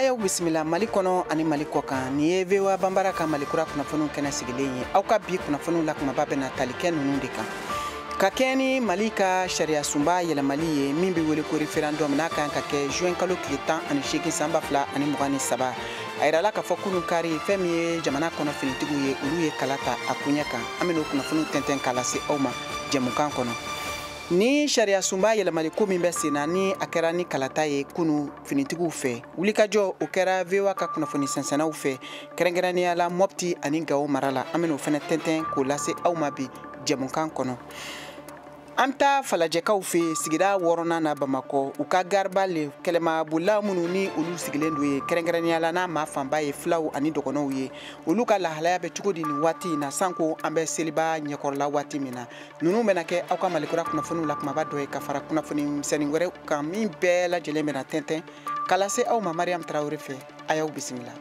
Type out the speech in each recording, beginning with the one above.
A y'aw bisimila Mali kɔnɔ ani Mali kɔ kan. Nin ye VOA Banbara ka Mali kura kunnafoniw kɛnɛ sigilen ye. Aw ka bi kunnafoniw la kumaba bɛna tali kɛ ninnu de kan: ka kɛɲɛ ni Mali ka sariya sunba yɛlɛmali ye min bɛ wele ko référendum, n'a kan ka kɛ juin kalo tile 18 san 2023, a yirala k'a fɔ kunun kari, fɛn min ye jamana kɔnɔ finitigiw ye, olu ye kala ta a koɲɛ kan. An bɛn'o kunnafoniw tɛntɛn k'a lase aw ma jɛmukan kɔnɔ. Ni sariya sunba yɛlɛmali ko min bɛ sen na, ni a kɛra ni kalata ye kunu finitigiw fɛ, wulikajɔ o kɛra VOA ka kunnafoni sɛnsɛnnaw fɛ, kɛrɛnkɛrɛnnenya la Mɔpti ani Gawo mara la. An bɛn'o fɛnɛ tɛntɛn k'o lase aw ma bi jɛmukan kɔnɔ. An taa Falajɛkaw fɛ, sigida wɔɔrɔnan na Bamakɔ, u ka gariba le kɛlɛmabolila minnu ni olu sigilen don ye, kɛrɛnkɛrɛnnenya la n'a maa fanba ye filaw ani dɔgɔnɔw ye, olu ka lahalaya bɛ cogo di nin waati in na, sanko an bɛ seliba ɲɛkɔrɔla waati min na? Ninnu bɛna kɛ aw ka Malikura kunnafoniw la kumaba dɔ ye, ka fara kunnafoni misɛnnin wɛrɛw kan min bɛɛ lajɛlen bɛna tɛntɛn ka lase aw ma Mariam Tarawele fɛ. A y'aw bisimila.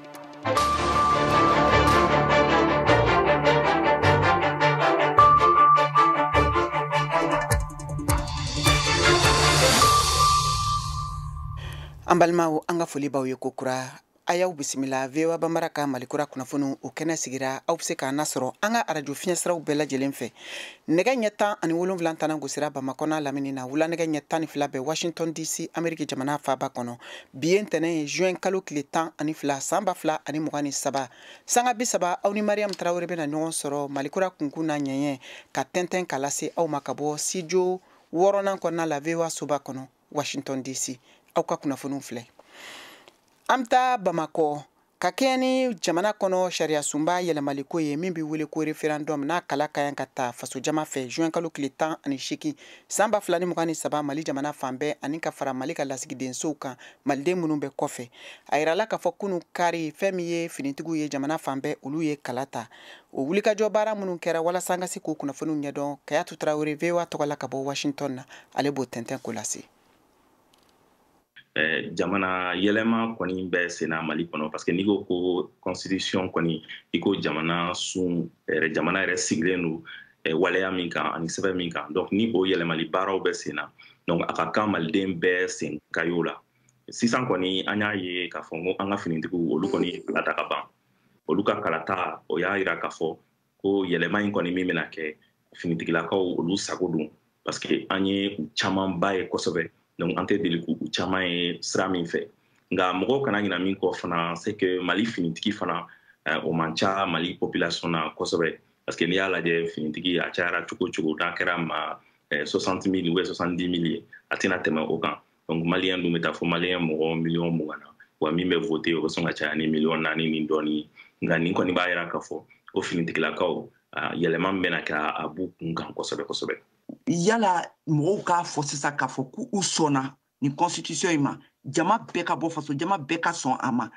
An balimaw, an ka foli b'aw ye kokura. A y'aw bisimila VOA Banbara ka Malikura kunnafoniw o kɛnɛ sigira. Aw bɛ se k'an nasɔrɔ an ka arajo fiɲɛsiraw bɛɛ lajɛlen fɛ. Nɛgɛ ɲɛ 17 tana gosira Bamakɔ n'a lamini na, wula nɛgɛ ɲɛ 12 bɛ Washington DC, Ameriki jamana faaba kɔnɔ. Bi ye ntɛnɛn ye, juin kalo tile 12 san 2023. Sanga 30, aw ni Mariam Tarawele bɛna ɲɔgɔn sɔrɔ Malikura kunkun n'a ɲɛɲɛ ka tɛntɛn ka lase aw ma ka bɔ studio wɔɔrɔnan kɔnɔna la, VOA soba kɔnɔ, Washington DC. Aw ka kunnafoniw filɛ. An bɛ taa Bamakɔ ka kɛɲɛ ni jamana kɔnɔ sariya sunba yɛlɛmaliko ye min bɛ wele ko référendum, n'a kala ka ɲi ka ta fasojama fɛ juin kalo tile 18 san 2023, Mali jamana fan bɛɛ ani ka fara Mali ka lasigidensow kan, maliden minnu bɛ kɔfɛ. A yirala k'a fɔ kunun kari, fɛn min ye finitigiw ye jamana fan bɛɛ, olu ye kala ta. O wulikajɔ baara minnu kɛra walasa an ka se k'o kunnafoniw ɲɛdɔn, Kayatu Tarawele, VOA tɔgɔ la ka bɔ Washington na, ale b'o tɛntɛn k'o lase. Jamana yɛlɛma kɔni bɛ senna Mali kɔnɔ, parce que n'i ko ko constitution kɔni, i ko jamana sun yɛrɛ, jamana yɛrɛ sigilen don waleya min kan ani sɛbɛn min kan. Donc ni o yɛlɛmali baaraw bɛ sen na, donc a ka kan maliden bɛɛ sen ka y'o la. Sisan kɔni, an y'a ye k'a fɔ ko an ka finitigiw, olu kɔni ye kalata ka ban. Olu ka kalata, o y'a yira k'a fɔ ko yɛlɛma in kɔni min bɛna kɛ, finitigilakaw olu sago don, parce que an ye u camanba ye kosɛbɛ. Donc an tɛ deli k'u caman ye sira min fɛ. Nka mɔgɔw kana ɲina min kɔ fana, c'est que Mali finitigi fana, o man ca Mali population na kosɛbɛ, parce que n'i y'a lajɛ, finitigi a cayara cogo o cogo, n'a kɛra ma 60 000 ou bien 70 000 ye, a tɛna tɛmɛ o kan. Donc maliyɛn dun bɛ taa fo maliyɛn mɔgɔ miliyɔn 20 na. Wa min bɛ voter, o bɛ sɔn ka caya ni miliyɔn 4 ni dɔɔnin ye. Nka nin kɔni b'a yira k'a fɔ ko finitigilakaw, yɛlɛma min bɛna kɛ, a b'u kun kan kosɛbɛ kosɛbɛ. Yala mɔgɔw k'a fɔ sisan k'a fɔ k'u sɔnna nin constitution in ma, jama bɛɛ ka bɔ, faso jama bɛɛ ka sɔn a ma,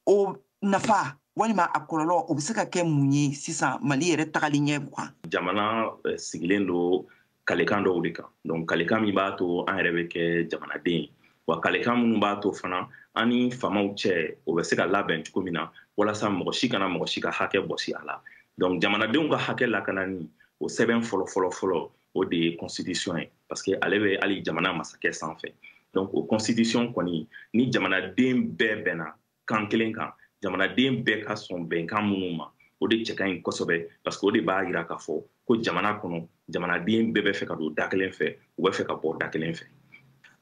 o nafa walima a kɔlɔlɔ, o bɛ se ka kɛ mun ye sisan Mali yɛrɛ tagali ɲɛ kan? Jamana sigilen don kalekan dɔw de kan. Donc kalekan min b'a to an yɛrɛ bɛ kɛ jamanaden ye, wa kalekan minnu b'a to fana an ni faamaw cɛ, o bɛ se ka labɛn cogo min na walasa mɔgɔ si kana mɔgɔ si ka hakɛ bɔsi a la. Donc jamanadenw ka hakɛ lakanani, o sɛbɛn fɔlɔ fɔlɔ fɔlɔ, o de ye constitution ye, parce que ale bɛ hali jamana masakɛ sanfɛ. Donc o constitution kɔni, ni jamanaden bɛɛ bɛnna kan kelen kan, jamanaden bɛɛ ka sɔn bɛnkan minnu ma, o de cɛ ka ɲi kosɛbɛ, parce que o de b'a yira k'a fɔ ko jamana kɔnɔ jamanaden bɛɛ bɛ fɛ ka don da kelen fɛ, u bɛ fɛ ka bɔ da kelen fɛ.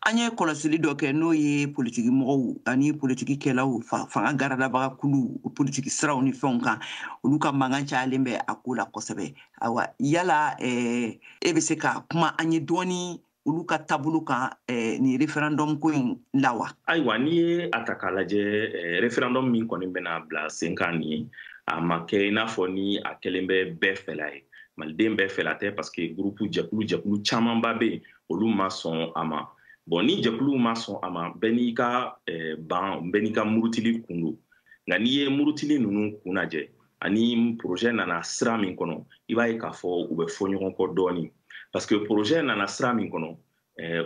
An ye kɔlɔsili dɔ kɛ, n'o ye politiki mɔgɔw ani politiki kɛlaw, fanga garadabaga kulu, politiki siraw ni fɛnw kan, olu ka mankan cayalen bɛ a ko la kosɛbɛ. Ayiwa, yala e bɛ se ka kuma an ye dɔɔni olu ka taabolo kan nin référendum ko in la wa? Ayiwa, n'i ye a ta k'a lajɛ, référendum min kɔni bɛna bila sen kan nin ye, a ma kɛ i n'a fɔ ni a kɛlen bɛ bɛɛ fɛla ye, maliden bɛɛ fɛla tɛ, parce que groupe, jɛkulu jɛkulu camanba bɛ yen, olu ma sɔn a ma. Bon, ni jɛkuluw ma sɔn a ma, bɛɛ n'i ka ban, bɛɛ n'i ka murutili kun don. Nka n'i ye murutili ninnu kun lajɛ ani projet nana sira min kɔnɔ, i b'a ye k'a fɔ u bɛ fɔ ɲɔgɔn kɔ dɔɔni, parce que projet nana sira min kɔnɔ,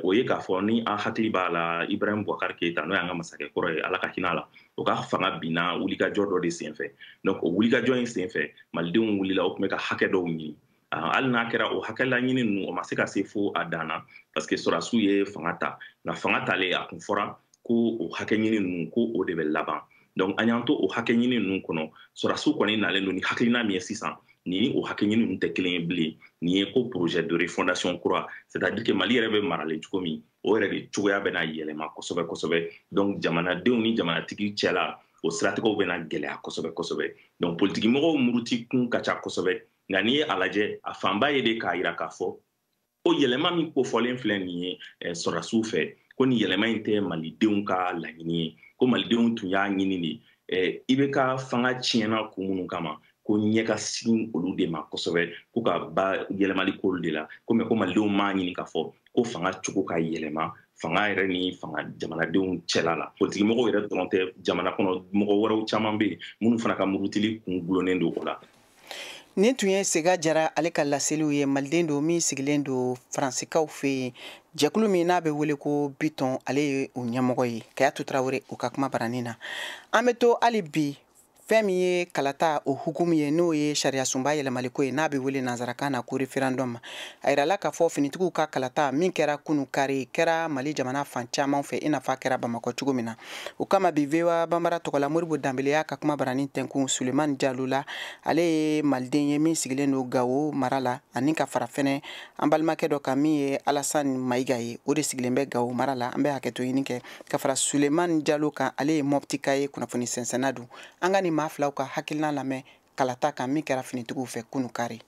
o ye k'a fɔ ni an hakili b'a la, Ibrahim Boubacar Keïta, n'o y'an ka masakɛ kɔrɔ ye, Ala ka hinɛ a la, o ka fanga binna wulikajɔ dɔ de senfɛ. Donc o wulikajɔ in senfɛ, malidenw wulila, o tun bɛ ka hakɛ dɔw ɲini. Hali n'a kɛra o hakɛ laɲini ninnu, o ma se ka se fo a dan na, parce que sɔrɔdasiw ye fanga ta. Nka fanga talen, a kun fɔra ko o hakɛ ɲini ninnu, ko o de bɛ laban. Donc an y'an to o hakɛ ɲini ninnu kɔnɔ, sɔrɔdasiw kɔni nalen don ni hakilina min ye sisan, ni o hakɛ ɲini ninnu tɛ kelen ye bilen. Nin ye ko projet de refondation kura, c'est à dire que Mali yɛrɛ bɛ maralen cogo min, o yɛrɛ de cogoya bɛna yɛlɛma kosɛbɛ kosɛbɛ. Donc jamanadenw ni jamanatigi cɛla, o siratigɛw bɛna gɛlɛya kosɛbɛ kosɛbɛ. Donc politikimɔgɔw muruti kun ka ca kosɛbɛ, nka n'i ye a lajɛ, a fanba ye de k'a yira k'a fɔ ko yɛlɛma min kofɔlen filɛ nin ye sɔrɔdasiw fɛ, ko nin yɛlɛma in tɛ malidenw ka laɲini ye, ko malidenw tun y'a ɲini de IBK fanga tiɲɛna kun minnu kama, ko ɲɛ ka sin olu de ma kosɛbɛ, ko ka ba yɛlɛmali k'olu de la, ko mɛ ko malidenw m'a ɲini k'a fɔ ko fanga cogo ka yɛlɛma fanga yɛrɛ ni fanga jamanadenw cɛla la. Politikimɔgɔw yɛrɛ dɔrɔn tɛ, jamana kɔnɔ mɔgɔ wɛrɛw caman bɛ yen minnu fana ka murutili kun gulonnen don o la. Nin tun ye Sega Jara ale ka laseliw ye. Maliden don min sigilen don Faransikaw fɛ yen, jɛkulu min n'a bɛ wele ko Bitɔn, ale ye o ɲɛmɔgɔ ye. Kayatu Tarawele u ka kuma baranin na. An bɛ to hali bi fɛn min ye kalata o hukumu ye, n'o ye sariyasunba yɛlɛmaliko ye, n'a bɛ wele nanzarakan na ko référendum. A yirala k'a fɔ finitigiw ka kalata min kɛra kunu kari kɛra Mali jamana fan caman fɛ, i n'a fɔ a kɛra Bamakɔ cogo min na. O kama bi VOA Banbara tɔgɔla Modibo Danbele y'a ka kuma baranin tɛnkun Sulemani Jalo la. Ale ye maliden ye min sigilen don Gawo mara la, ani ka fara fɛnɛ an balimakɛ dɔ kan min ye Alasani Mayiga ye, o de sigilen bɛ Gawo mara la. An bɛ hakɛto ɲini kɛ ka fara Sulemani Jalo kan, ale ye Mɔptika ye, kunnafoni sɛnsɛnna don. An ka nin maa filaw ka hakilina lamɛn kalata kan min kɛra finitigiw fɛ kunu kari.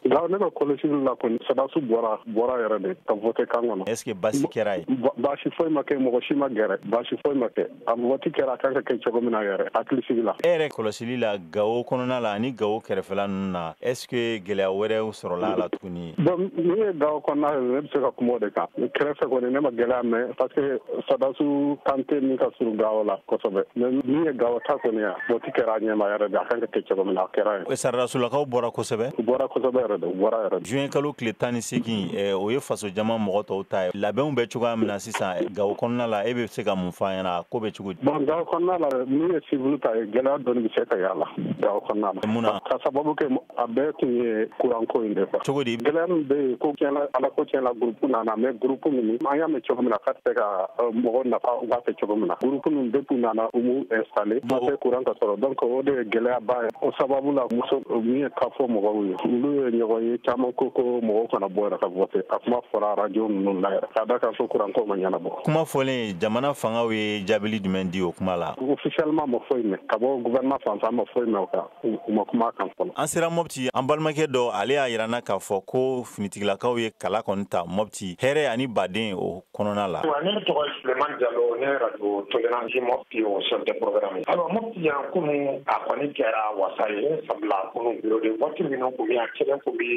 Nka ne ka kɔlɔsili la kɔni, sɔrɔdasiw bɔra yɛrɛ de ka vote kan kɔnɔ. Est ce que baasi kɛra yen? Baasi foyi ma kɛ, mɔgɔ si ma gɛrɛ, baasi foyi ma kɛ. A vote kɛra a kan ka kɛ cogo min na yɛrɛ, hakili sigi la. E yɛrɛ kɔlɔsili la Gawo kɔnɔna la ani Gawo kɛrɛfɛla ninnu na, est ce que gɛlɛya wɛrɛw sɔrɔla a la tuguni? Bon, min ye Gawo kɔnɔna ye, ne bɛ se ka kuma o de kan. Kɛrɛfɛ kɔni ne ma gɛlɛya mɛn, parce que sɔrɔdasiw kan tɛ min ka surun Gawo la kosɛbɛ. Mais min ye Gawo ta kɔni ye, vote kɛra a ɲɛma yɛrɛ de, a kan ka kɛ cogo min na, a kɛra yen. Sɔrɔdasolakaw bɔra kosɛbɛ? U bɔra kosɛbɛ. Juin kalo tile 18, o ye faso jama mɔgɔ tɔw ta ye. Labɛnw bɛ cogoya min na sisan Gawo kɔnɔna la, e bɛ se ka mun fɔ an ɲɛna, ko bɛ cogo di? Bon, Gawo kɔnɔna la, min ye civil ta ye, gɛlɛya dɔɔni bɛ se ka y'a la Gawo kɔnɔna la. Mun na? Ka sababu kɛ a bɛɛ tun ye kuranko in de quoi. Cogo di? Gɛlɛya min bɛ yen, ko tiɲɛna, ala ko tiɲɛna, groupe nana, mais groupe min an y'a mɛn cogo min na k'a tɛ se ka mɔgɔ nafa u b'a fɛ cogo min na. Groupe min depuis nana, u m'u installé, ma se courant ka sɔrɔ, donc o de ye gɛlɛyaba ye. O sababu la, muso min ye kafo mɔgɔw ye, olu ye ɲɔgɔn ye caman ko mɔgɔw kana bɔ yɛrɛ ka vote. A kuma fɔra radio ninnu la yɛrɛ, k'a da kan ko kuranko ma ɲɛnabɔ. Kuma fɔlen, jamana fangaw ye jaabili jumɛn di o kuma la? Officiellement ma foyi mɛn, ka bɔ gouvernement fan fɛ, an ma foyi mɛn o kan, u ma kuma kan fɔlɔ. An sera Mopti, an balimakɛ dɔ, ale y'a yira n na k'a fɔ ko finitigilakaw ye kala kɔni ta Mopti, hɛrɛ ani baden o kɔnɔna la. Ne tɔgɔ ye Sulemani Jalo, ne radio Tolérance Mopti o chef de programme. Alors Mopti yan kunu a kɔni kɛra wasa ye, sabula kunu bureau de vote minnu tun bɛ yan, kelen tun bɛ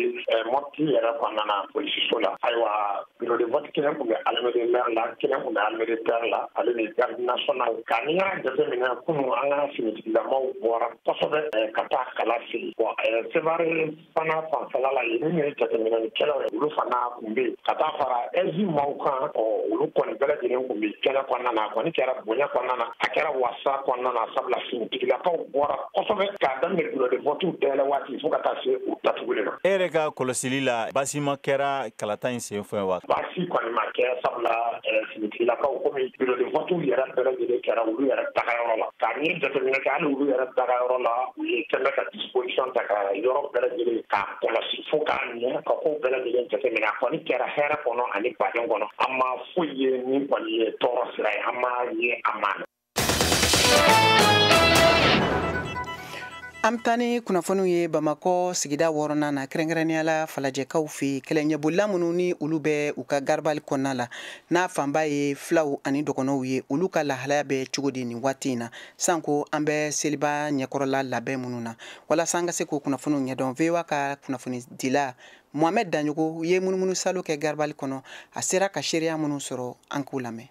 Mopti yɛrɛ kɔnɔna na polisiso la. Ayiwa, bureau de vote kelen tun bɛ armée de l'air la, kelen tun bɛ armée de terre la, ale ni garde nationale. Ka n'i y'a jateminɛ kunu, an ka finitigilamaw bɔra kosɛbɛ ka taa kala sigi. Bon, Sevare fana fanfɛla la yen, minnu ye jateminɛlikɛlaw ye, olu fana tun bɛ yen ka taa fara ɛzi maaw kan. Olu kɔni bɛɛ lajɛlen tun bɛ kɛnɛ kɔnɔna na. A kɔni kɛra bonya kɔnɔna na, a kɛra wasa kɔnɔna na, sabula finitigilakaw bɔra kosɛbɛ k'a daminɛ bureau de vote dayɛlɛ waati fo ka taa se u datuguli ma. E yɛrɛ ka kɔlɔsili la, baasi ma kɛra kalata in sen fɛ wa? Baasi kɔni ma kɛ, sabula finitigilakaw komi bureau de vote yɛrɛ bɛɛ lajɛlen kɛra olu yɛrɛ dagayɔrɔ la. Ka n'i ye jateminɛ kɛ, hali olu yɛrɛ dagayɔrɔ la, u ye kɛmɛ ka disposition ta ka yɔrɔ bɛɛ lajɛlen k'a kɔlɔsi fo k'a ɲɛ, ka kow bɛɛ lajɛlen jateminɛ. A kɔni kɛra hɛrɛ kɔnɔ ani baden kɔnɔ. An ma foyi ye min kɔni ye tɔɔrɔ sira ye, an m'a ye, a ma. An bɛ taa ni kunnafoniw ye Bamakɔ sigida 6nan na, kɛrɛnkɛrɛnnenya la Falajɛkaw fɛ yen. Kɛlɛɲɛbolila minnu ni olu bɛ u ka garabali kɔnɔna la, n'a fanba ye filaw ani dɔgɔnɔw ye, olu ka lahalaya bɛ cogo di nin waati in na, sanko an bɛ seliba ɲɛkɔrɔla labɛn minnu na? Walasa an ka se k'o kunnafoniw ɲɛdɔn, VOA ka kunnafonidila Mohamed Daɲogo ye munumunu salo kɛ garabali kɔnɔ, a sera ka seereya minnu sɔrɔ, an k'u lamɛn.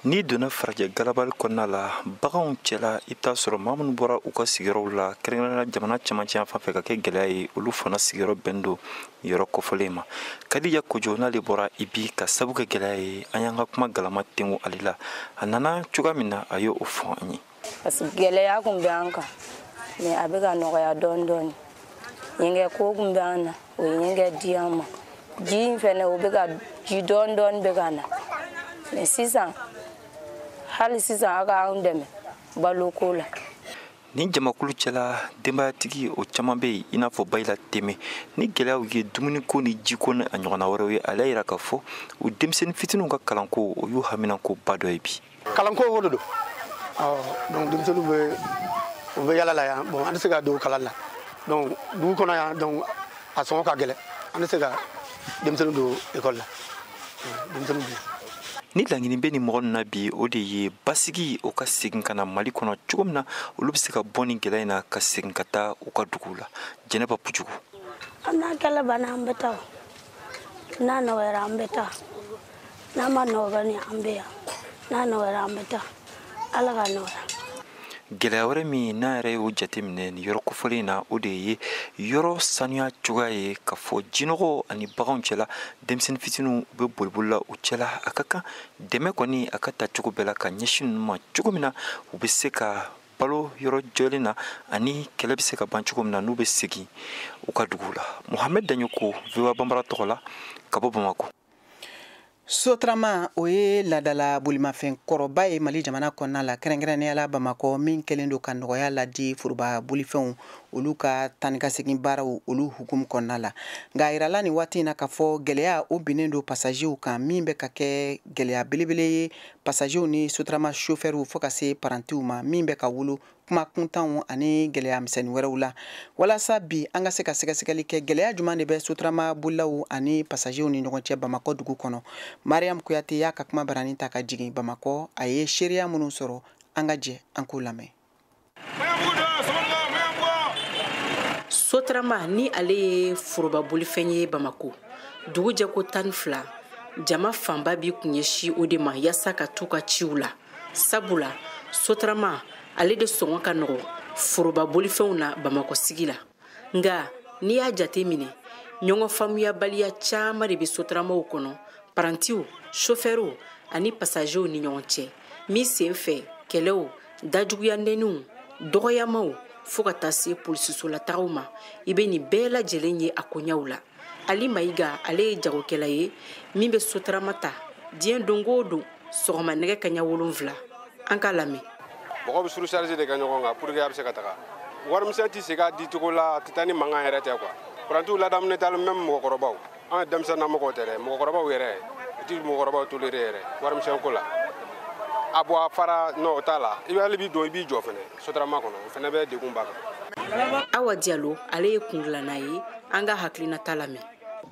N'i donna Farajɛ garabali kɔnɔna la, baganw cɛla, i bɛ taa sɔrɔ maa minnu bɔra u ka sigiyɔrɔw la, kɛrɛnkɛrɛnnenya jamana cɛmancɛ yan fan fɛ ka kɛ gɛlɛya ye, olu fana sigiyɔrɔ bɛn don yɔrɔ kofɔlen ma. Kadija Kojo n'ale bɔra Ibi ka sabu kɛ gɛlɛya ye, an y'an ka kuma galama tengu ale la. A nana cogoya min na, a y'o fɔ an ye. Parce que gɛlɛya kun bɛ an kan, mais a bɛ ka nɔgɔya dɔɔni dɔɔni. Ɲɛgɛn ko kun bɛ an na, o ye ɲɛgɛn di an ma. Ji in fɛnɛ, o bɛ ka ji dɔɔni dɔɔni bɛ ka na. Mais sisan Hali sisan a k'an dɛmɛ baloko la. Ni jamakulu cɛla denbayatigi o caman bɛ yen i n'a fɔ Bayila Teme ni gɛlɛyaw ye dumuniko ni jiko ni a ɲɔgɔnna wɛrɛw ye, ale yira k'a fɔ u denmisɛnnin fitininw ka kalanko o y'u haminanko ba dɔ ye bi. Kalanko o de don, donc denmisɛnninw bɛ u bɛ yala la yan, bon an tɛ se ka don kalan la, donc dugu kɔnɔ yan, donc a sɔngɔ ka gɛlɛn, an tɛ se ka denmisɛnninw don ekɔli la, denmisɛnninw bɛ yen. Ni laɲini bɛ nin mɔgɔ ninnu na bi, o de ye basigi o ka segin ka na Mali kɔnɔ cogo min na olu bɛ se ka bɔ nin gɛlɛya in na ka segin ka taa u ka duguw la. Jɛnɛba Pujugu. An n'a kɛlɛ banna an bɛ taa, n'a nɔgɔyara an bɛ taa, n'a ma nɔgɔya ni an bɛ yan, n'a nɔgɔyara an bɛ taa, Ala ka nɔgɔya. Gɛlɛya wɛrɛ min n'a yɛrɛ y'o jateminɛ nin yɔrɔ kofɔlen in na, o de ye yɔrɔ sanuya cogoya ye, k'a fɔ jinɔgɔ ani baganw cɛla denmisɛnnin fitininw bɛ boliboli la u cɛla. A ka kan dɛmɛ kɔni a ka ta cogo bɛɛ la ka ɲɛsin ninnu ma cogo min na u bɛ se ka balo yɔrɔ jɔlen na ani kɛlɛ bɛ se ka ban cogo min na n'u bɛ segin u ka duguw la. Mohamed Daɲoko, VOA Banbara tɔgɔ la ka bɔ Bamakɔ. Sotrama o ye laadala bolimafɛn kɔrɔba ye Mali jamana kɔnɔna la, kɛrɛnkɛrɛnnenya la Bamakɔ, min kɛlen don ka nɔgɔya ladi foroba bolifɛnw olu ka taa ni ka segin baaraw olu hukumu kɔnɔna la. Nka a yirala nin waati in na k'a fɔ gɛlɛya o binnen don passagerw kan, min bɛ ka kɛ gɛlɛya belebele ye passagerw ni Sotrama chauffeurw fo ka se parantiw ma, min bɛ ka wolo kuma kuntanw ani gɛlɛya misɛnnin wɛrɛw la. Walasa bi an ka se ka sɛgɛsɛgɛli kɛ gɛlɛya jumɛn de bɛ Sotrama bolilaw ani passagerw ni ɲɔgɔn cɛ Bamakɔ dugu kɔnɔ, Mariam Kuyate y'a ka kuma barani ta ka jigin Bamakɔ, a ye seereya minnu sɔrɔ, an ka jɛ an k'o lamɛn. Sotrama ni ale ye foroba bolifɛn ye Bamakɔ dugu jɛko 12, jama fanba b'i kun ɲɛsin o de ma yaasa ka t'u ka ciw la, sabula Sotrama ale de sɔngɔ ka nɔgɔ foroba bolifɛnw na Bamakɔ sigi la. Nka n'i y'a jate minɛ, ɲɔgɔn faamuyabaliya caman de bɛ Sotramaw kɔnɔ, parantiw, sofɛriw ani pasajew ni ɲɔgɔn cɛ, min sen fɛ kɛlɛw, dajuguya nɛniw, dɔgɔyamaw fo ka taa se polisisolatagaw ma. I bɛ nin bɛɛ lajɛlen ye a koɲɛw la. Ali Mayiga, ale ye jagokɛla ye min bɛ Sotrama ta diɲɛ don o don sɔgɔma nɛgɛ kanɲɛ 7. An k'a lamɛn. Mɔgɔ bɛ surcharge de kɛ ɲɔgɔn kan pour que a bɛ se ka taga. Warimisɛn tɛ se k'a di cogo la, a tɛ taa ni mankan yɛrɛ tɛ quoi. Parantiw ladamunen t'a la, même mɔgɔkɔrɔbaw. An denmisɛnninamɔgɔw tɛ dɛ, mɔgɔkɔrɔbaw yɛrɛ, u tɛ mɔgɔkɔrɔbaw toléré yɛrɛ warimisɛn ko la. A bɔ a fara non o t'a la, i bɛ hali bi don i b'i jɔ fɛnɛ Sotrama kɔnɔ, o fɛnɛ bɛ degun ba kan. Awa Diallo, ale ye kundilanna ye, an ka hakilinata lamɛn.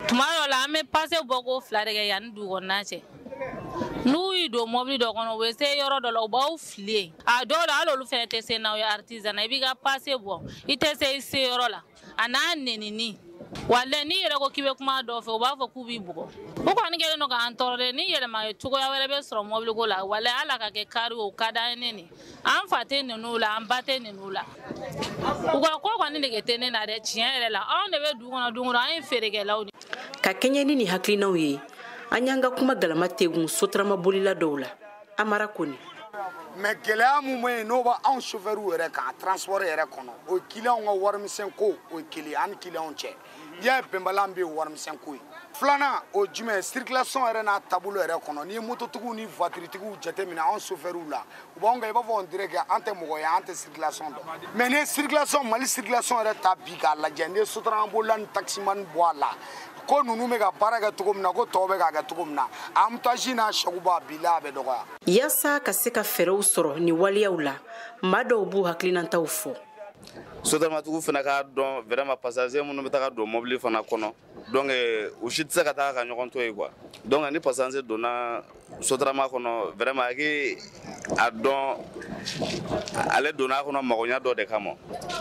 Tuma dɔ la an bɛ pase bɔ ko 2 de kɛ yanni dugu kɔnɔna cɛ. N'u y'i don mobili dɔ kɔnɔ, u bɛ se yɔrɔ dɔ la, u b'aw fili yen. A dɔw la hali olu fɛnɛ tɛ se n'aw ye artisanat, i b'i ka pase bɔ, i tɛ se i se yɔrɔ la, a n'a nɛnini. Walayi n'i yɛrɛ ko k'i bɛ kuma dɔw fɛ, u b'a fɔ k'u b'i bugɔ. U kɔni kɛlen don k'an tɔɔrɔ dɛ, ni yɛlɛma cogoya wɛrɛ bɛ sɔrɔ mobili ko la, walayi hali a ka kɛ kari ye, o ka d'an ye ne nin. An fa tɛ ninnu la, an ba tɛ ninnu la. U ka ko kɔni nege tɛ ne na dɛ, tiɲɛ yɛrɛ la. Anw de bɛ dugu kɔnɔ don o don, an ye feerekɛlaw de. Ka kɛɲɛ ni nin hakilinaw ye, an y'an ka kuma galama tegun Sotrama bolila dɔw la. Amara Kone. Mais gɛlɛya mun bɛ yen n'o b'anw chauffeurs yɛrɛ kan transport yɛrɛ kɔnɔ, o ye clients ka warimisɛn ko, o ye kelen ye an ni clients cɛ. N'i y'a ye bɛnbaliya bɛ yen, warimisɛn ko ye. Filanan o ye jumɛn ye, circulation yɛrɛ n'a taabolo yɛrɛ kɔnɔ, n'i ye mototigiw ni voituretigiw jateminɛ anw chauffeurs la, u b'anw kɛ i b'a fɔ on dirait que an tɛ mɔgɔ ye, an tɛ circulation dɔn. Mais n'i ye circulation Mali circulation yɛrɛ ta bi k'a lajɛ, n'i ye Sotrama bolila ni taximan bɔ a la, ko ninnu bɛ ka baara kɛ cogo min na, ko tɔw bɛ k'a kɛ cogo min na, embouteillage n'a sɛkuba bi la a bɛ dɔgɔya. Yaasa ka se ka fɛɛrɛw sɔrɔ nin waleyaw la, maa dɔw b'u hakilinataw fɔ. Sotaramatigiw fana k'a dɔn vraiment passager minnu bɛ taga don mobili fana kɔnɔ, donc u si tɛ se ka taga ka ɲɔgɔn to yen quoi. Donc ni passager donna Sotrama kɔnɔ, vraiment a k'i a dɔn ale donna a kɔnɔ magoɲa dɔ de kama.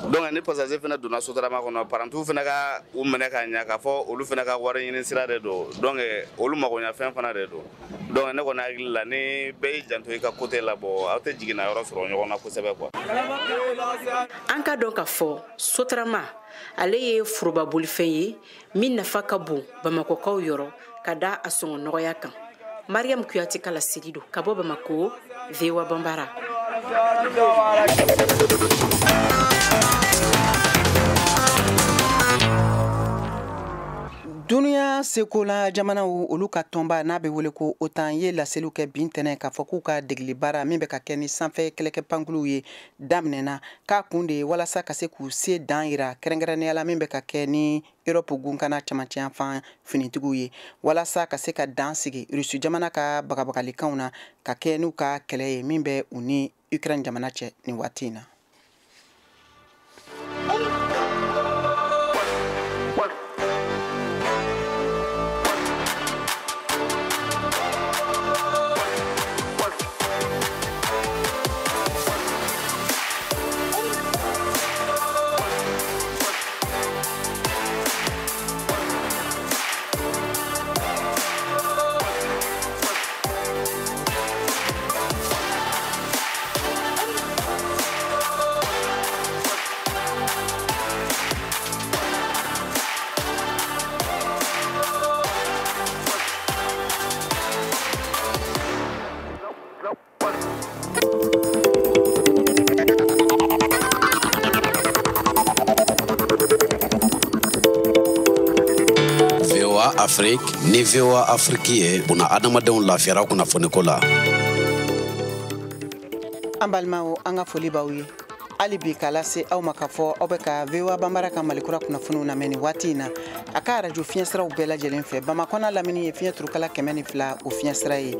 Donc ni passager fana donna Sotrama kɔnɔ, parantiw fana ka u minɛ ka ɲa k'a fɔ olu fana ka wari ɲini sira de don, donc olu magoɲafɛn fana de don. Donc ne kɔni hakili la, ni bɛɛ y'i janto i ka côté la, bon aw tɛ jiginna yɔrɔ sɔrɔ ɲɔgɔn na kosɛbɛ quoi. An ka dɔn k'a fɔ Sotrama ale ye foroba bolifɛn ye min nafa ka bon Bamakɔkaw yɔrɔ ka da a sɔngɔ nɔgɔya kan. Mariam Kuyate ka laseli don ka bɔ Bamakɔ, VOA Banbara. Dunuya Gunkan sekola jamanaw olu ka tɔnba n'a bɛ wele ko OTAN ye laseliw kɛ bi ntɛnɛn k'a fɔ k'u ka degeli baara min bɛ ka kɛ ni sanfɛ kɛlɛkɛ pankuluw ye daminɛna, k'a kun de ye walasa ka se k'u se dan yira, kɛrɛnkɛrɛnnenya la min bɛ ka kɛ ni Europe gunkana camancɛ yanfan finitigiw ye, walasa ka se ka dan sigi Rusi jamana ka bagabagalikanw na ka kɛ n'u ka kɛlɛ ye min bɛ u ni Ukraine jamana cɛ nin waati in na. Afrique ni VOA Afrique ye buna adamadenw lafiyara kunnafoniko la. An balimaw, an ka foli b'aw ye hali bi k'a lase aw ma k'a fɔ aw bɛ ka VOA Banbara ka Malikura kunnafoniw lamɛn nin waati in na a ka arajo fiɲɛsiraw bɛɛ lajɛlen fɛ. Bamakɔ n'a lamini ye fiɲɛ turukala 102 o fiɲɛsira ye.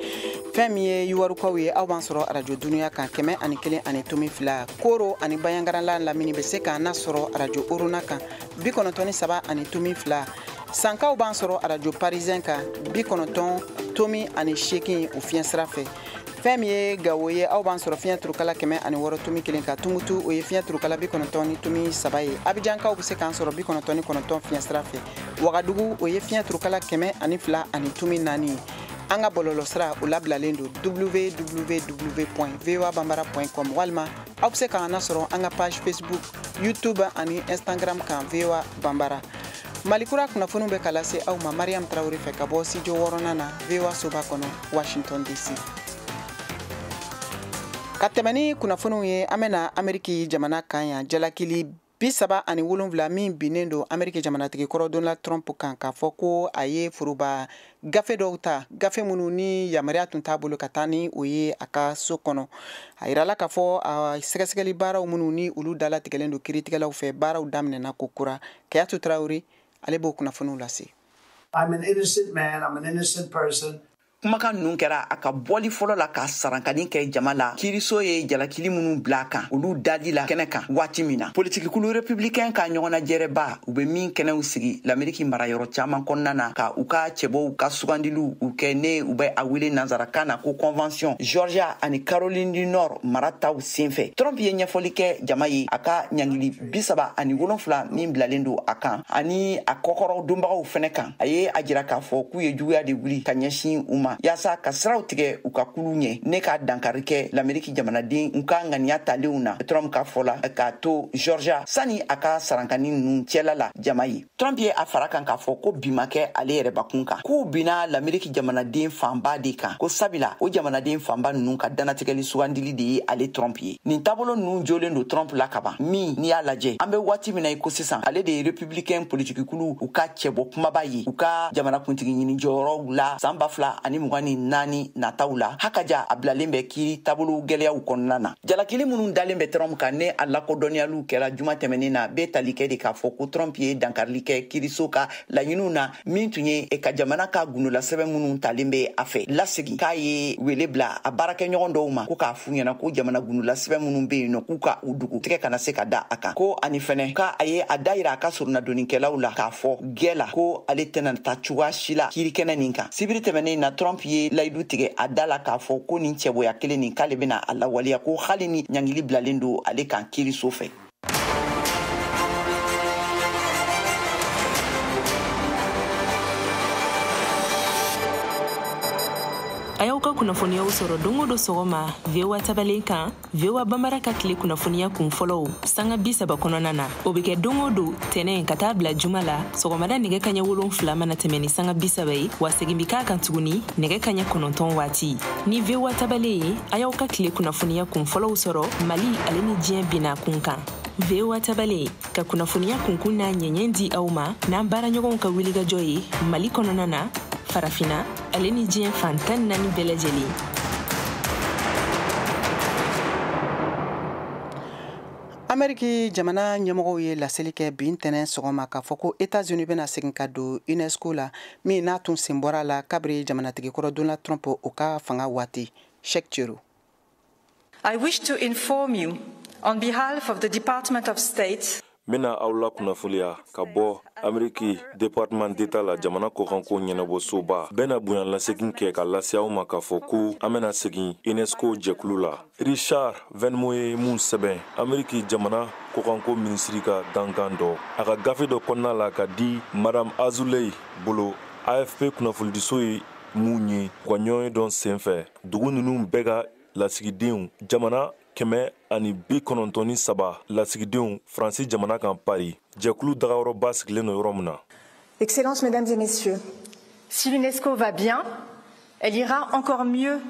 Fɛn min ye yuwarukaw ye, aw b'an sɔrɔ arajo dunuya kan 101.2. Koro ani Bayangarala lamini bɛ se k'an nasɔrɔ arajo Orona kan 93.2. Sankaw b'an sɔrɔ arajo Parisien kan 90.8 o fiɲɛsira fɛ. Fɛn min ye Gawo ye, aw b'an sɔrɔ fiɲɛ turukala 106.1 kan. Tumutu o ye fiɲɛ turukala 90.3 ye. Abijankaw bɛ se k'an sɔrɔ 99 fiɲɛsira fɛ. Wagadugu o ye fiɲɛ turukala 102.4 ye. An ka bɔlɔlɔsira o labilalen don www.voabambara.com, walima aw bɛ se k'an nasɔrɔ an ka page Facebook, YouTube ani Instagram kan VOA Bambara. Malikura kunnafoniw bɛ ka lase aw ma Mariam Traoré fɛ ka bɔ studio 6nan na VOA soba kɔnɔ, Washington DC. Ka tɛmɛ ni kunnafoniw ye, an bɛna Ameriki jamana kan yan. Jalakili 37 min binnen don Ameriki jamanatigi kɔrɔ Donald Trump kan k'a fɔ ko a ye foroba gafe dɔw ta, gafe minnu ni yamaruya tun t'a bolo ka taa ni o ye a ka so kɔnɔ. A yirala k'a fɔ a sɛgɛsɛgɛli baaraw minnu ni olu dalatigɛlen don kiiritigɛlaw fɛ, baaraw daminɛna ko kura. Kayatu Traoré ale b'o kunnafoniw lase. I'm an innocent man, I'm an innocent person. Kumakan ninnu kɛra a ka bɔli fɔlɔ la ka sarankani kɛ jama la. Kiiriso ye jalakili minnu bila a kan, olu dali la kɛnɛ kan waati min na politikikulu republicain ka ɲɔgɔnnajɛrɛba, u bɛ min kɛnɛw sigi Lameriki marayɔrɔ caman kɔnɔna na ka u ka cɛbɔw ka sugandiliw u kɛ, ne u bɛ a wele nansarakan na ko convention, Georgia ani Caroline du Nord mara taw senfɛ. Trump ye ɲɛfɔli kɛ jama ye a ka ɲangili 37 min bilalen don a kan ani a kɔkɔrɔ donbagaw fɛnɛ kan. A ye a jira k'a fɔ k'u ye juguya de wuli ka ɲɛsin u ma yaasa ka siraw tigɛ u ka kulu ɲɛ ne ka dankari kɛ Lameriki jamanaden u ka ŋaniya talenw na. Trump ka fɔ la k'a to Georgia sani a ka sarankani ninnu cɛla la jama ye. Trump ye a fara kan k'a fɔ ko bi ma kɛ ale yɛrɛbakun kan, k'u binna Lameriki jamanaden fanba de kan, ko sabila o jamanaden fanba ninnu ka dannatigɛli sugandili de ye ale Trump ye. Nin taabolo ninnu jolen don Trump la kaban, min n'i y'a lajɛ an bɛ waati min na i ko sisan, ale de ye republicain politikikulu u ka cɛbɔ kumaba ye u ka jamanakuntigi ɲini jɔyɔrɔw la san 2024 nataw la. Hakaja a bilalen bɛ kiiri taabolo gɛlɛyaw kɔnɔna na. Jalakili minnu dalen bɛ Trump kan ne a lakodɔnniyaliw kɛra juma tɛmɛnen na, bɛɛ tali kɛ de k'a fɔ ko Trump ye dankarili kɛ kiiriso ka laɲiniw na min tun ye ka jamana ka gundolasɛbɛn minnu talen bɛ a fɛ lasegin, k'a ye wele bila a baarakɛɲɔgɔn dɔw ma ko k'a f'u ɲɛna ko jamana gundolasɛbɛn minnu bɛ yen nɔ k'u ka u dugu tigɛ kana se ka da a kan, ko ani fɛnɛ k'a ye a da yira a ka soronadonnikɛlaw la k'a fɔ gɛ la ko ale tɛna taa cogoya si la kiirikɛnɛ nin kan. Sibiri tɛmɛnen na, Trump ye layidu tigɛ a da la k'a fɔ ko nin cɛboya kelen nin k'ale bɛna a lawaleya, ko hali ni ɲangili bilalen don ale kan kiiriso fɛ. A y'aw ka kunnafoniyaw sɔrɔ don o don sɔgɔma VOA tabalen kan, VOA Bambara ka tile kunnafoniya kun fɔlɔw sanga 30 kɔnɔna na. O bɛ kɛ don o don tɛnɛn ka taa bila juma la sɔgɔmada nɛgɛ kaɲɛ 7 mana tɛmɛ ni sanga 30 ye, wa segin bɛ k'a kan tuguni nɛgɛ kaɲɛ 9 waati. Ni VOA tabalen ye, a y'aw ka tile kunnafoniya kun fɔlɔw sɔrɔ Mali ale ni diɲɛ binna kun kan. VOA tabalen ka kunnafoniya kunkun n'a ɲɛɲɛ di aw ma n'an baaraɲɔgɔnw ka wulikajɔ ye Mali kɔnɔna na, Farafina ale ni diɲɛ fan 14 bɛɛ lajɛlen. Ameriki jamana ɲɛmɔgɔw ye laseli kɛ bi ntɛnɛn sɔgɔma k'a fɔ ko Etats-Unis bɛna segin ka don UNESCO la, min n'a tun sen bɔra la kabiri jamanatigikɔrɔ Donald Trump o ka fanga waati. Cheikh Thiero. I wish to inform you on behalf of the Department of State. N bɛna aw la kunnafoniya ka bɔ Ameriki Departement d'État la, jamana kɔkanko ɲɛnabɔsoba bɛna bonya lasegin kɛ ka lase aw ma k'a fɔ ko an bɛna segin UNESCO jɛkulu la. Richard Venmo ye mun sɛbɛn Ameriki jamana kɔkanko minisiri ka dankan dɔ a ka gafe dɔ kɔnɔna la ka di Madame Azoulay bolo, AFP kunnafonidiso ye mun ye u ka ɲɔgɔn dɔn senfɛ. Dugu ninnu bɛɛ ka lasigidenw, jamana 193 lasigidenw Faransi jamana kan Paris, jɛkulu dagayɔrɔba sigilen don yɔrɔ min na. Excellences, Mesdames et Messieurs, si l'UNESCO va bien, elle ira encore mieux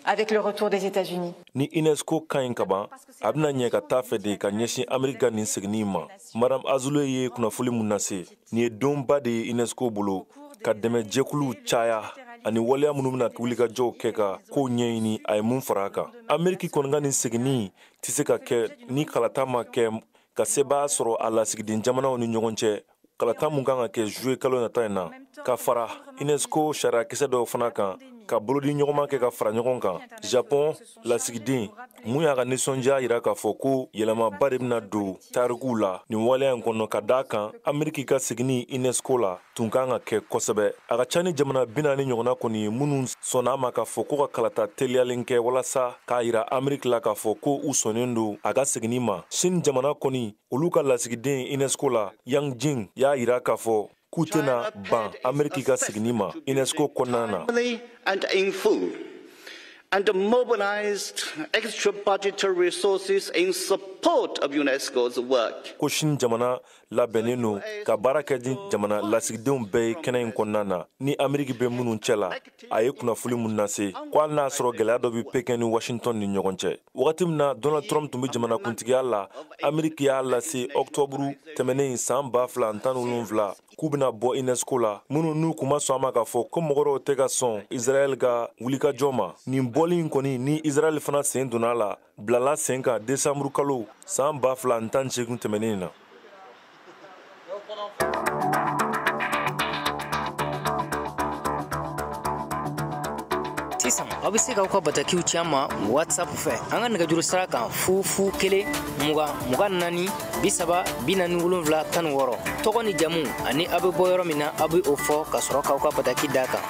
avec le retour des États-Unis. Ni UNESCO ka ɲi kaban, a bɛna ɲɛ ka taa fɛ de ka ɲɛsin Amerika ka nin seginni ma. Madame Azoulay ye kunnafoni mun lase, nin ye donba de ye UNESCO bolo ka dɛmɛ jɛkuluw caya ani waleya minnu bɛna wulikajɔw kɛ ka kow ɲɛɲini. A ye mun fara a kan, Ameriki kɔni ka nin seginni tɛ se ka kɛ ni kalata ma kɛ ka sebaaya sɔrɔ a lasigiden jamanaw ni ɲɔgɔn cɛ, kalata mun kan ka kɛ juillet kalo nata in na, ka fara UNESCO sariyakisɛ dɔw fana kan ka bolodi ɲɔgɔnma kɛ ka fara ɲɔgɔn kan. Japon lasigiden mun y'a ka nisɔndiya yira k'a fɔ ko yɛlɛmaba de bɛna don tarikuw la nin waleya in kɔnɔ, ka d'a kan Ameriki ka seginni UNESCO la tun kan ka kɛ kosɛbɛ. A ka ca ni jamana 40 ɲɔgɔnna kɔni ye minnu sɔnna a ma k'a fɔ ko ka kalata teliyalen kɛ walasa k'a yira Ameriki la k'a fɔ ko u sɔnnen don a ka seginni ma. Sini jamana kɔni, olu ka lasigiden UNESCO la, Yang Jing, y'a yira k'a fɔ k'u tɛna ban Ameriki ka seginni ma UNESCO kɔnɔna na. And in full, and mobilized extra budgetary resources in support of UNESCO's work. Ko sini jamana labɛnnen don ka baara kɛ ni jamana lasigidenw bɛɛ ye kɛnɛ in kɔnɔna na ni Ameriki bɛ minnu cɛ la. A ye kunnafoni mun lase ko hali n'a sɔrɔ gɛlɛya dɔ bɛ Pekin ni Washington ni ɲɔgɔn cɛ, wagati min na Donald Trump tun bɛ jamanakuntigiya la, Ameriki y'a lase ɔktɔburu tɛmɛnen san 2017 k'u bɛna bɔ UNESCO la, minnu n'u kun ma sɔn a ma k'a fɔ ko mɔgɔ dɔw tɛ ka sɔn Israɛl ka wulikajɔ ma. Nin bɔli in kɔni ni Israɛl fana sen donna a la, bilala sen kan desanburu kalo san 2018 tɛmɛnen na. Sisan aw bɛ se k'aw ka batakiw ci an ma WhatsApp fɛ an ka nɛgɛjuru sira kan 0 0 1 20 24 30 47 16. Tɔgɔ ni jamu ani aw bɛ bɔ yɔrɔ min na, aw bɛ o fɔ ka sɔrɔ k'aw ka bataki d'a kan.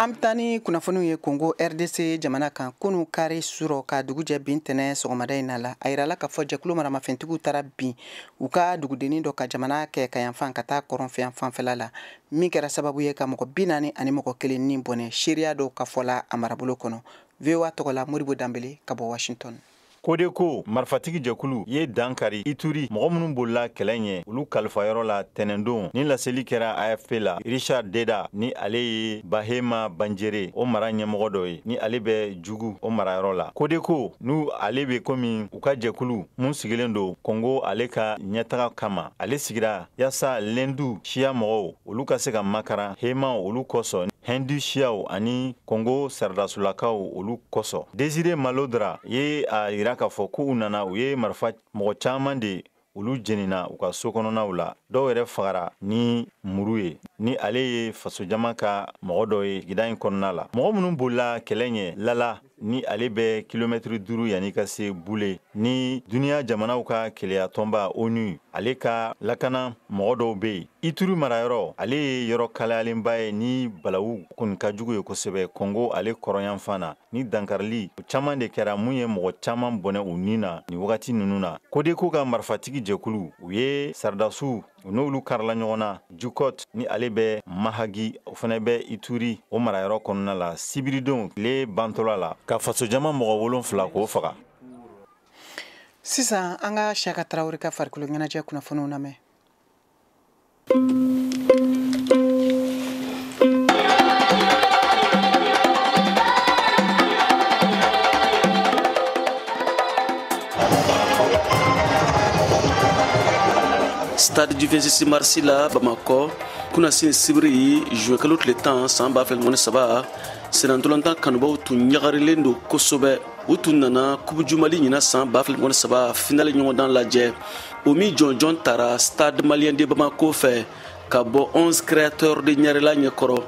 An bɛ taa ni kunnafoniw ye Congo RDC jamana kan. Kunu kari surɔ ka dugu jɛ bin tɛnɛ sɔgɔmada in na la, a yirala k'a fɔ jɛkulu maramafɛntigiw taara bin u ka dugudennin dɔ ka jamana kɛ ka yanfan ka taa kɔrɔnfɛ fanfɛla la, min kɛra sababu ye ka mɔgɔ 41 ni bɔnɛ seereya dɔw ka fɔ la a marabolo kɔnɔ. VOA tɔgɔ la, Modibo Danbele ka bɔ Washington. Kodeko marifatigi jɛkulu ye dankari Ituri mɔgɔ minnu bolila kɛlɛ ɲɛ olu kalifayɔrɔ la tɛnɛndon. Ni laseli kɛra AFP la, Richard Deda, ni ale ye Bahema Banjere o mara ɲɛmɔgɔ dɔ ye, ni ale bɛ Jugu o marayɔrɔ la. Kodeko n'u ale bɛ komi u ka jɛkulu mun sigilen don Kongo ale ka ɲɛtaga kama, ale sigira yaasa Lendu siya mɔgɔw olu ka se ka makaran Hema olu kosɔn, Hindu siyaw ani Kongo saradasulakaw olu kosɔn. Desire Malodra ye a yira k'a fɔ k'u nana u ye marifa mɔgɔ caman de olu jenina u ka so kɔnɔnaw la, dɔw yɛrɛ fagara ni muru ye, ni ale ye fasojama ka mɔgɔ dɔ ye gida in kɔnɔna la. Mɔgɔ minnu bolila kɛlɛ ɲɛ Lala, ni ale bɛ kilomɛtiri 5 yanni ka se Bule, ni duniya jamanaw ka keleya tɔnba ONU ale ka lakana mɔgɔ dɔw bɛ yen. Ituri marayɔrɔ, ale ye yɔrɔ kalayalenba ye ni balawu kɔni ka jugu ye kosɛbɛ Kongo ale kɔrɔnyanfan na. Ni dankarili caman de kɛra mun ye mɔgɔ caman bɔnɛ u ni na nin wagati ninnu na. Kodeko ka marifatigi jɛkulu, u ye saridasiw u n'olu karila ɲɔgɔn na Jukot ni ale bɛ Mahagi, o fana bɛ Ituri o marayɔrɔ kɔnɔna la sibiridon tile bantɔla la ka fasojama mɔgɔ 7 k'o faga. Sisan an ka Siyaka Tarawele ka farikolo ɲɛnajɛ kunnafoniw lamɛn. Stade du 26 mars la Bamakɔ, kunasini sibiri juin kalo tile 10 san 2023, senna kanubaw tun ɲagarilen don kosɛbɛ. U tun nana Coupe du Mali ɲina san 2023 finale ɲɔgɔndan lajɛ, o min jɔnjɔn tara Stade Malien de Bamako fɛ ka bɔ 11 créateurs de Ɲarela ɲɛkɔrɔ.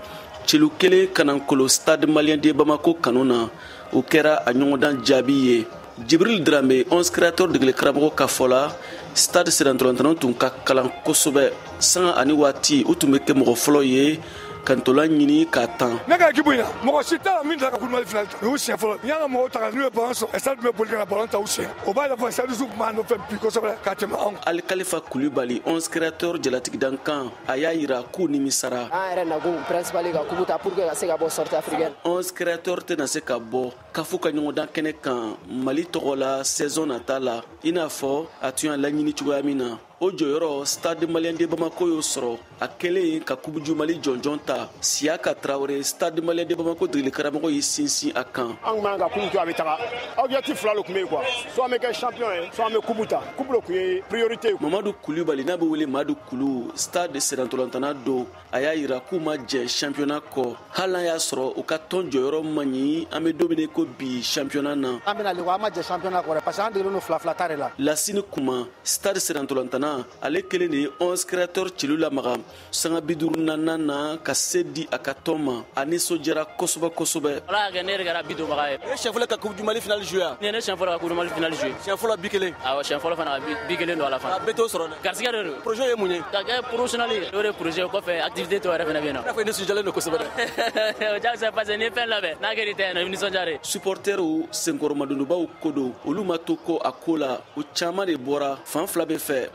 Celu kelen kanankolo Stade Malien de Bamako kanu na, o kɛra a ɲɔgɔndan jaabi ye. Jibril Dramé, 11 créateurs degeli karamɔgɔ ka fɔ la, Stade sennantolatan tun ka kalan kosɛbɛ. Sanga ani waati u tun bɛ kɛ mɔgɔ fɔlɔ ye ka ntolan ɲini k'a tan. Ne ka équipe in na, mɔgɔ si t'a la min delila ka Coupe du Mali finale ta. O y'u siɲɛ fɔlɔ. N'i y'an ka mɔgɔw ta ka n'u ye ballon sɔrɔ, Stade tun bɛ boli ka na ballon ta u siɲɛ. O b'a yira fɔ Stade tun b'a nɔfɛ bi kosɛbɛ ka tɛmɛ anw kan. Alikalifa Kulibali, 11 créateurs jalatigidankan, a y'a yira k'u nimisara. An yɛrɛ nakun principal ka coupe ta pour que ka se ka bɔ sortie africaine. 11 créateurs tɛna se ka bɔ CAF ka ɲɔgɔndan kɛnɛ kan Mali tɔgɔ la saison nata la, i n'a fɔ a tun y'a laɲini cogoya min na. O jɔyɔrɔ Stade Malien de Bamako y'o sɔrɔ a kɛlen ka Coupe du Mali jɔnjɔn ta. Siyaka Traoré, Stade Malien de Bamako degeli karamɔgɔ y'i sinsin a kan. An kun man ka coupe to a bɛ taga. Objectif fila de tun bɛ yen quoi. Soit an bɛ kɛ champion ye, soit an bɛ coupe ta. Coupe de tun ye priorité ye. Mamadu Kulibali n'a bɛ wele Madu Kulu, Stade sennantolatan don, a y'a yira k'u ma jɛ championnat kɔ, hali n'a y'a sɔrɔ u ka tɔn jɔyɔrɔ man ɲi. An bɛ don min na ko bi championnat na, an bɛna le an ma jɛ championnat kɔ dɛ, parce que an degelen don 2-2 ta de la. Lasini Kuma, Stade sennantolatan, ale kelen de ye 11 créateurs celu lamaga sanga 54 na ka se di a ka tɔn ma. A nisɔndiyara kosɛbɛ kosɛbɛ. Ala y'a kɛ ne yɛrɛ kɛra bi donbaga ye. Ne siɲɛ fɔlɔ ka Coupe du Mali finale jouer yan. Ne siɲɛ fɔlɔ ka Coupe du Mali finale jouer. Siɲɛ fɔlɔ bi kelen. Awɔ, siɲɛ fɔlɔ fana bi kelen don a la fana. A bɛɛ t'o sɔrɔ dɛ. Garisigɛ de don. Projet ye mun ye? Ka kɛ professionnel ye. O de ye projet kɔfɛ activité tɔw yɛrɛ fana bɛ yen nɔ. I n'a fɔ i nisɔndiyalen don kosɛbɛ dɛ. O jagosa parce que n'i ye fɛn labɛn n'a kɛr'i ta ye nɔ, i bɛ nisɔndiya de. Supporters senkɔrɔmadonbaw ko don, olu ma to kɔ a ko la, u caman de bɔra fan fila bɛɛ fɛ.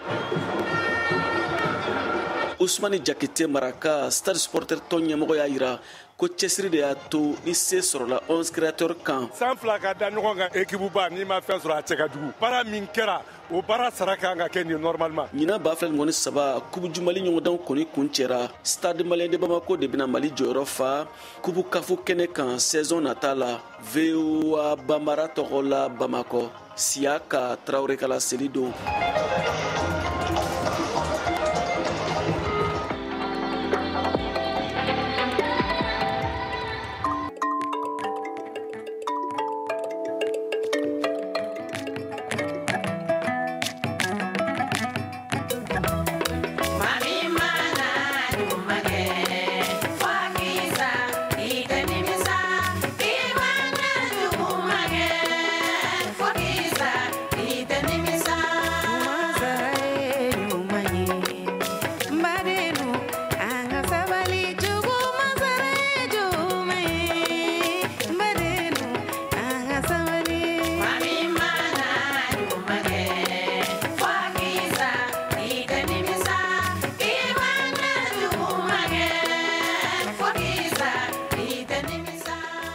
Ousmane Jakite Maraka, Stade supporter tɔn ɲɛmɔgɔ y'a yira ko cɛsiri de y'a to ni se sɔrɔla 11 créateurs kan. San fila ka da ɲɔgɔn kan équipe ba, n'i ma fɛn sɔrɔ a cɛ ka jugu. Baara min kɛra, o baara sara kan ka kɛ nin normalement. Ɲinan 2023 Coupe du Mali ɲɔgɔndanw kɔni kuncɛra. Stade Malien de Bamako de bɛna Mali jɔyɔrɔ fa Coupe CAF kɛnɛ kan saison nata la. VOA Bambara tɔgɔ la Bamakɔ, Siyaka Traoré ka laseli don.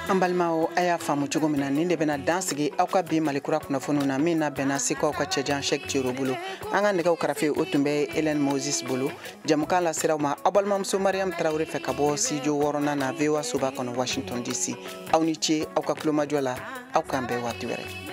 An balimaw, a y'a faamu cogo min na, nin de bɛna dan sigi aw ka bi Malikura kunnafoniw na min na bɛnna Sekaw ka cɛjan Cheick Tiero bolo. An ka nɛgɛw karafe o tun bɛ Hélène Moses bolo. Jamukan laseraw ma aw balimamuso Mariam Traoré fɛ ka bɔ studio 6nan na VOA soba kɔnɔ Washington DC. Aw ni ce aw ka kulomajɔ la, aw k'an bɛn waati wɛrɛ.